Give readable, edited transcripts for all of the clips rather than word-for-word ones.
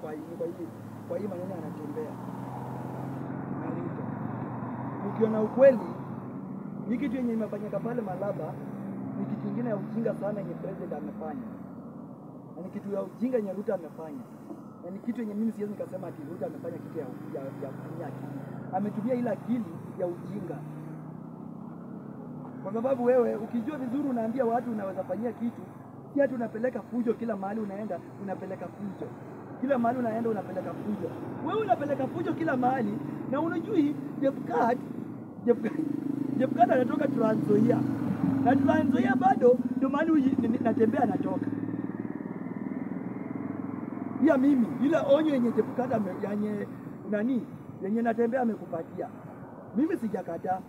kwa hii maneno anatembea na Ruto. Ukiona ukweli, hii kitu yenye imefanyika pale Malaba ni kitu kingine ya ujinga sana yenye president amefanya, na ni kitu ya ujinga yenye Ruto amefanya, na ni kitu yenye mimi siwezi nikasema ati Ruto amefanya kitu ya kutumia akili. Ametumia ile akili ya ujinga. Kwa sababu wewe ukijua vizuri unaambia watu unaweza fanyia kitu, si ati unapeleka fujo kila mahali unaenda, unapeleka fujo. Kila mahali unaenda unapeleka fujo. Wewe unapeleka fujo kila mahali na unajui Jebkat anatoka Trans Nzoia. Na Trans Nzoia bado ndio mahali natembea anatoka. Pia mimi ile onyo yenye Jebkat yenye nani yenye natembea amekupatia. Mimi sijakataa.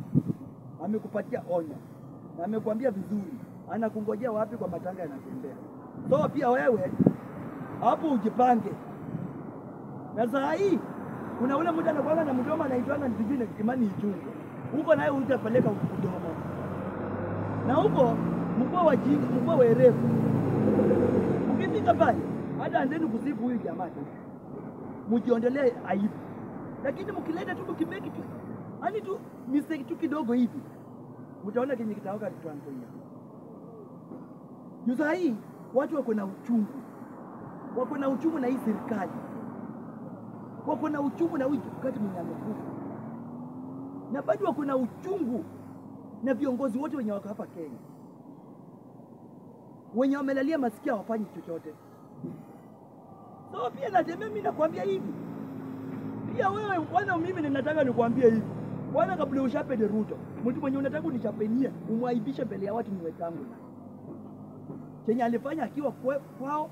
Amekupatia onyo na amekuambia vizuri, anakungojea wapi kwa matanga yanatembea. So pia wewe hapo ujipange. Na saa hii kuna ule mtu anakuanga na mdomo anaitwanga sijui na Kimani Ichung'wah. Huko naye utapeleka mdomo. Na huko mkuu wa jinga, mkuu werevu. Ukifika pale hata anzeni kusifu huyu jamaa tu. Mjiondolee aibu. Lakini mkileta tu mkimeki tu, yani tu mistake tu kidogo hivi, mtaona kenye kitaoka Trans Nzoia. Juu saa hii watu wako na uchungu. Wako na uchungu na hii serikali. Wako na uchungu na huyu Jebukati mwenye amekufa. Na bado wako na uchungu na viongozi wote wenye wako hapa Kenya. Wenye wamelalia masikio hawafanyi chochote. So pia natembea mimi nakwambia hivi. Pia wewe kwanza mimi ninataka nikwambie hivi. Kwanza kabla ushapende Ruto, mtu mwenye unataka unichapenie, umwaibishe mbele ya watu ni Wetangula. Chenye alifanya akiwa kwao,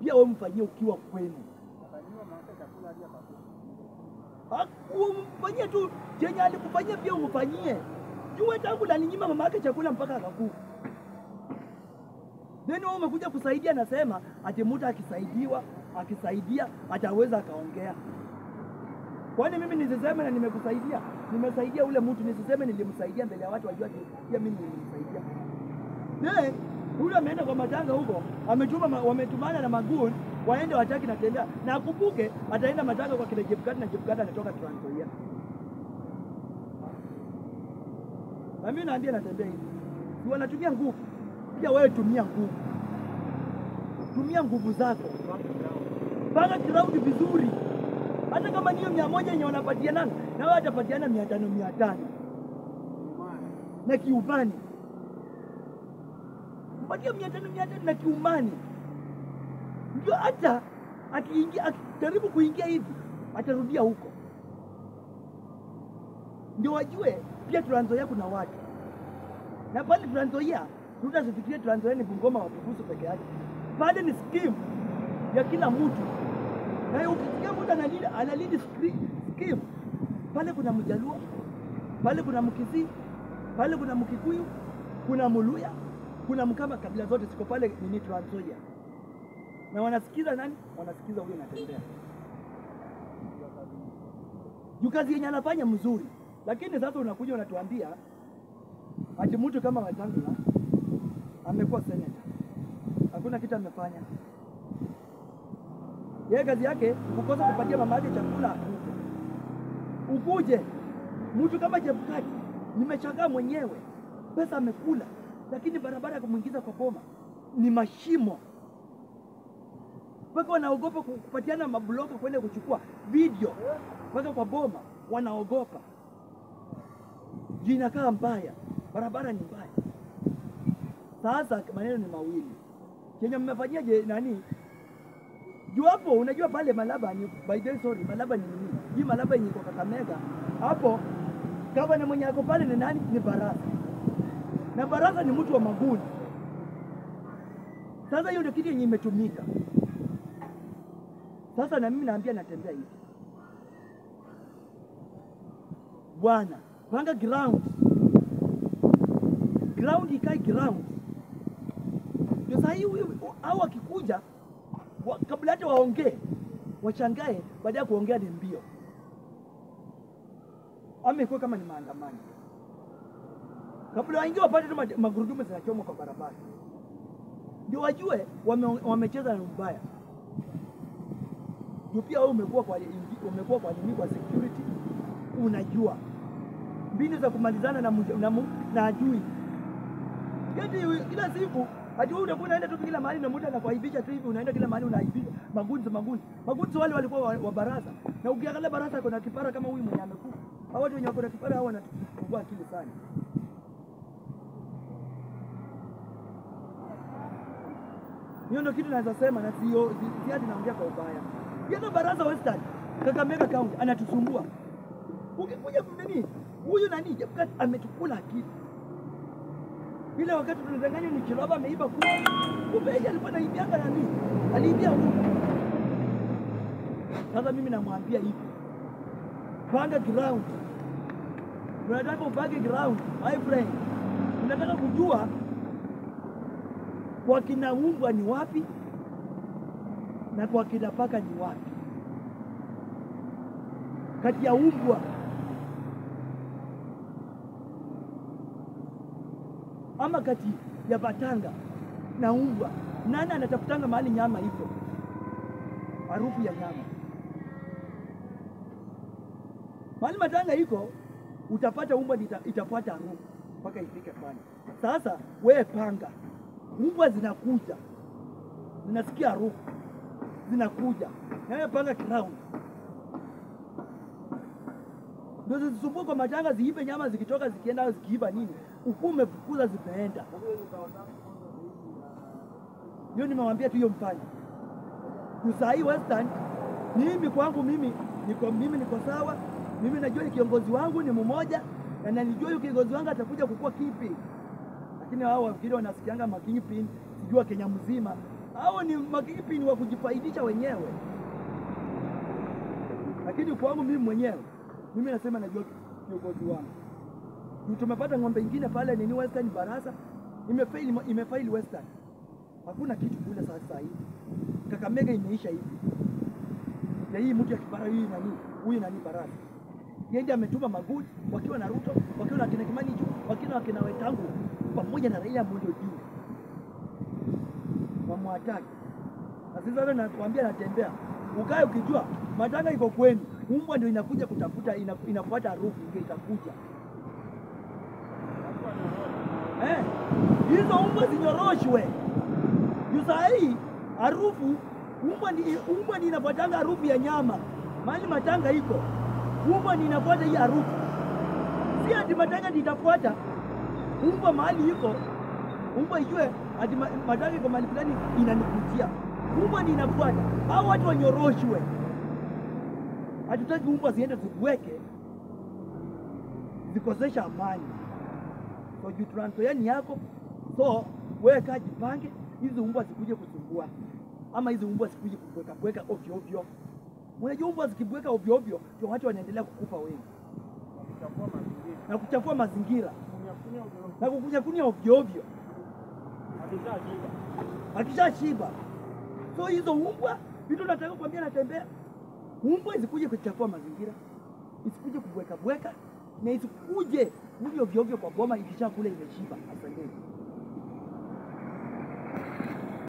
pia wewe mfanyie ukiwa kwenu. Umfanyie tu chenye alikufanyia pia umfanyie. Juu Wetangula alinyima mama yake chakula mpaka akakufa. Then wewe umekuja kusaidia, nasema ati mtu akisaidiwa, akisaidia ataweza akaongea. Kwani mimi nisiseme na nimekusaidia? Nimesaidia ule mtu, nisiseme nilimsaidia mbele ya watu wajua pia mimi nilimsaidia. Then huyu ameenda kwa matanga huko, ametuma wametumana na magun waende wataki na tembea. Na akumbuke ataenda matanga kwa kile Jebukati na Jebukati anatoka Trans Nzoia. Na mimi naambia natembea hivi. Si wanatumia nguvu. Pia wewe tumia nguvu. Tumia nguvu zako. Panga ground vizuri. Hata kama niyo 100 yenye wanapatiana, na wao watapatiana 500 500. Na kiumani. Mpatie 500 500 na kiumani. Ndio hata akiingia akijaribu kuingia hivi atarudia huko. Ndio wajue pia Trans Nzoia kuna watu. Na pale Trans Nzoia, tutasifikiria Trans Nzoia ni Bungoma wa Bubusu peke yake. Pale ni scheme ya kila mtu. Na ukisikia mtu analidi scheme, pale kuna Mjaluo, pale kuna Mkisii, pale kuna Mkikuyu, kuna Muluya, kuna Mkamba, kabila zote ziko pale nini Trans Nzoia. Na wanasikiza nani? Wanasikiza huyo anatembea. Juu kazi yenye anafanya mzuri. Lakini sasa unakuja unatuambia ati mtu kama Wetangula amekuwa senator. Hakuna kitu amefanya. Yeye kazi yake kukosa kupatia mama yake chakula. Ukuje mtu kama Jebukati, nimeshangaa mwenyewe. Pesa amekula, lakini barabara ya kumuingiza kwa boma ni mashimo. Mpaka wanaogopa kupatiana mabloka kwenda kuchukua video. Mpaka kwa boma wanaogopa. Jina kaa mbaya, barabara ni mbaya. Sasa maneno ni mawili. Chenye mmefanyia je nani? Juu hapo unajua pale Malaba ni by the way, sorry, Malaba ni nini? Hii Malaba yenye iko Kakamega. Hapo gavana mwenye ako pale ni nani? Ni Barasa. Na Barasa ni mtu wa maguni. Sasa hiyo ndio kitu yenye imetumika. Sasa na mimi naambia natembea hivi. Bwana, panga ground. Ground ikae ground. Ndio sasa hii au akikuja kabla hata waongee, wachangae, baada ya kuongea ni mbio. Ama ikuwe kama ni maandamano. Kabla waingie wapate tu magurudumu zinachomwa kwa barabara. Ndio wajue wamecheza na mbaya. Juu pia wewe umekuwa kwa nini kwa security, unajua mbinu za kumalizana na adui. Yaani kila siku hadi wewe unakuwa unaenda tu kila mahali na mtu anakuaibisha tu hivi, unaenda kila mahali unaibisha magunzi magunzi. Magunzi wale walikuwa wa baraza. Na ukiangalia baraza kuna kipara kama huyu mwenye amekufa. Hao watu wenye wako na kipara hao wanatufungua akili sana. Hiyo ndio kitu naweza sema na sio si naongea kwa ubaya. Yeye baraza Western Kakamega County anatusumbua. Ukikuja nini? Huyu nani Jebukati ametukula akili. Bila wakati tunadanganywa ni Chiloba ameiba kura. Kumbe yeye alikuwa anaibianga nani? Aliibia huyu. Sasa mimi namwambia hivi. Panga ground. Unataka upange ground, my friend. Unataka kujua kwa kina umbwa ni wapi na kwa kina paka ni wapi. Kati ya umbwa ama kati ya batanga na umbwa, nani anatafutanga mahali nyama ipo? Harufu ya nyama. Mahali matanga iko utapata umbwa itafuata harufu mpaka ifike pale. Sasa wewe panga. Umbwa zinakuja. Zinasikia harufu. Zinakuja. Na wewe panga ground. Ndio zisisumbue kwa matanga, ziibe nyama zikitoka zikienda au zikiiba nini. Ukume fukuza zimeenda. Hiyo nimewambia tu hiyo mfano. Kusai Western, mimi kwangu mimi niko sawa. Mimi najua ni kiongozi wangu ni mmoja na najua yule kiongozi wangu atakuja kukua kipi. Lakini hao wengine wanasikianga makingpin, sijua Kenya mzima. Hao ni makingpin wa kujifaidisha wenyewe. Lakini kwangu mimi mwenyewe, mimi nasema najua kiongozi wangu. Tumepata ng'ombe nyingine pale ni Western Barasa, imefaili Western. Hakuna kitu kule sasa hivi. Kakamega imeisha hivi. Na hii mtu ya kipara hii nani? Huyu nani Barasa. Yeye ndiye ametuma maguzi wakiwa na Ruto, wakiwa na kina Kimani Ichung'wah, wakiwa na kina Wetangu pamoja na Raila Amolo Odinga. Wamwataki. Na sasa leo nakwambia natembea. Ukae ukijua matanga iko kwenu. Umbwa ndio inakuja kutafuta, inafuata harufu ndio itakuja. Hizo umbwa zinyoroshwe. Yusai harufu umbwa ni inafuatanga harufu ya nyama. Mahali matanga iko. Umbwa ni inafuata hii harufu. Si ati matanga ni itafuata. Umbwa mahali iko. Umbwa ijue ati matanga iko mahali fulani inanikutia. Umbwa ni inafuata. Hao watu wanyoroshwe. Hatutaki umbwa ziende zibweke. Zikosesha amani. So juu Trans-Nzoia ni yako. So wewe kaa jipange hizi umbwa zikuje kusumbua. Ama hizi umbwa zikuje kubweka bweka ovyo ovyo. Unajua umbwa zikibweka ovyo ovyo ndio watu wanaendelea kukufa wengi. Na kuchafua mazingira. Na kukunyakunya ovyo ovyo. Akishashiba. So hizo umbwa vitu nataka kuambia natembea. Umbwa isikuje kuchafua mazingira. Isikuje kubweka bweka na isikuje ovyo ovyo kwa boma ikishakula imeshiba. Asante.